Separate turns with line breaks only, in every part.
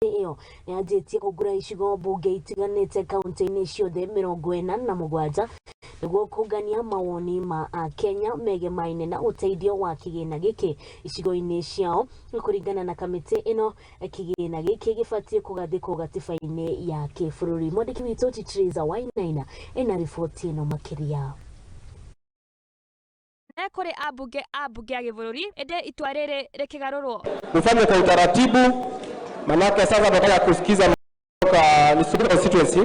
Ĩyo nĩyanjĩtie kũngũra icigo mbunge itiganĩte kaunti-inĩ ciothe 47 nĩguo kũngania mawoni ma akenya megemaine na ũteithio wa kĩgĩna gĩkĩ icigo-inĩ ciao. Kũringana na kamĩtĩ ĩno, kĩgĩna gĩkĩ gĩbatiĩ kũgathĩkwo gatiba-inĩ ya kĩbũrũri. Mwandĩki witũ Titriza Wainaina ena riboti ĩno makĩria.
Ne kũrĩ ambunge a mbunge ya gĩbũrũri ĩndĩ itua rĩrĩ rĩkĩgarũrwo.
Mufanye kwa utaratibu, manake sasa tunataka kusikiza kutoka Nisubiri constituency.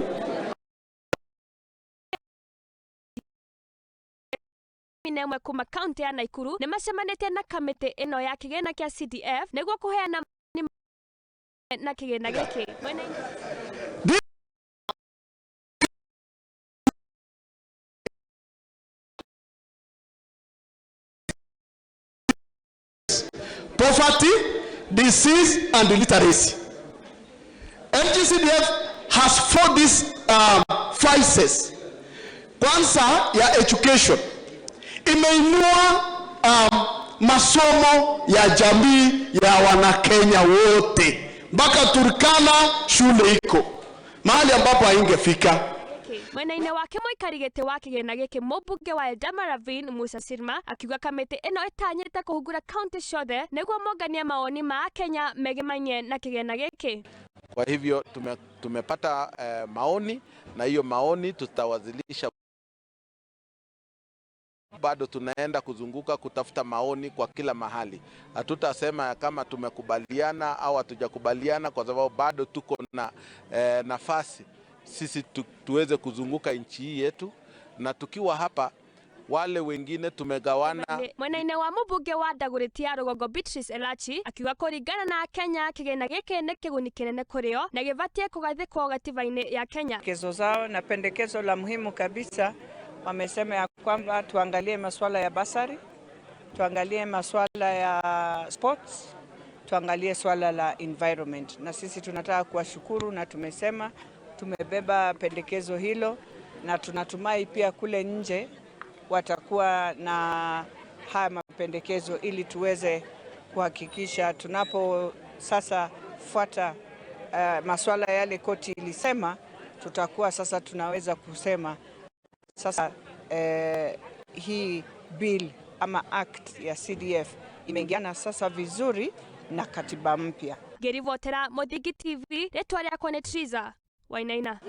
11 kuma kaunti ya Naikuru nĩ macemanĩtie na kamĩtĩ ĩno ya kĩgĩna kĩa CDF nĩguo kũheana na kĩgĩna gĩkĩ. Mwena-inĩ
Poverty, disease, and illiteracy. NGCDF has fought these vices. Kwanza ya education imeinua masomo ya jamii ya Wanakenya wote mpaka Turkana shule iko mahali ambapo haingefika.
Mwena-inĩ wake mũikari gĩtĩ wa kĩgĩna gĩkĩ mũmbunge wa Eldama Ravine Musa Sirma akiuga kamĩtĩ ĩno ĩtanyĩte kũhungura kaunti ciothe nĩguo monganie mawoni ma Akenya megemainie na kĩgĩna gĩkĩ.
Kwa hivyo tumepata maoni na hiyo maoni tutawasilisha. Bado tunaenda kuzunguka kutafuta maoni kwa kila mahali. Hatutasema kama tumekubaliana au hatujakubaliana kwa sababu bado tuko na nafasi sisi tuweze kuzunguka nchi hii yetu, na tukiwa hapa wale wengine tumegawana.
Mwena-inĩ wa mũmbunge wa Dagoretti ya rũgongo Beatrice Elachi akiuga kũringana na Kenya kĩgĩna gĩkĩ nĩ kĩguni kĩnene kũrĩ o na gĩbatiĩ kũgathĩkwo gatiba-inĩ ya Kenya.
Pendekezo zao na pendekezo la muhimu kabisa wamesema ya kwamba tuangalie masuala ya basari, tuangalie masuala ya sports, tuangalie swala la environment, na sisi tunataka kuwashukuru na tumesema tumebeba pendekezo hilo na tunatumai pia kule nje watakuwa na haya mapendekezo ili tuweze kuhakikisha tunapo sasa fuata masuala yale koti ilisema, tutakuwa sasa tunaweza kusema sasa hii bill ama act ya CDF imeingiana sasa vizuri na katiba mpya.
Ngĩribotera Mũthingi TV, rĩtwa rĩakwa nĩ Triza Wainaina.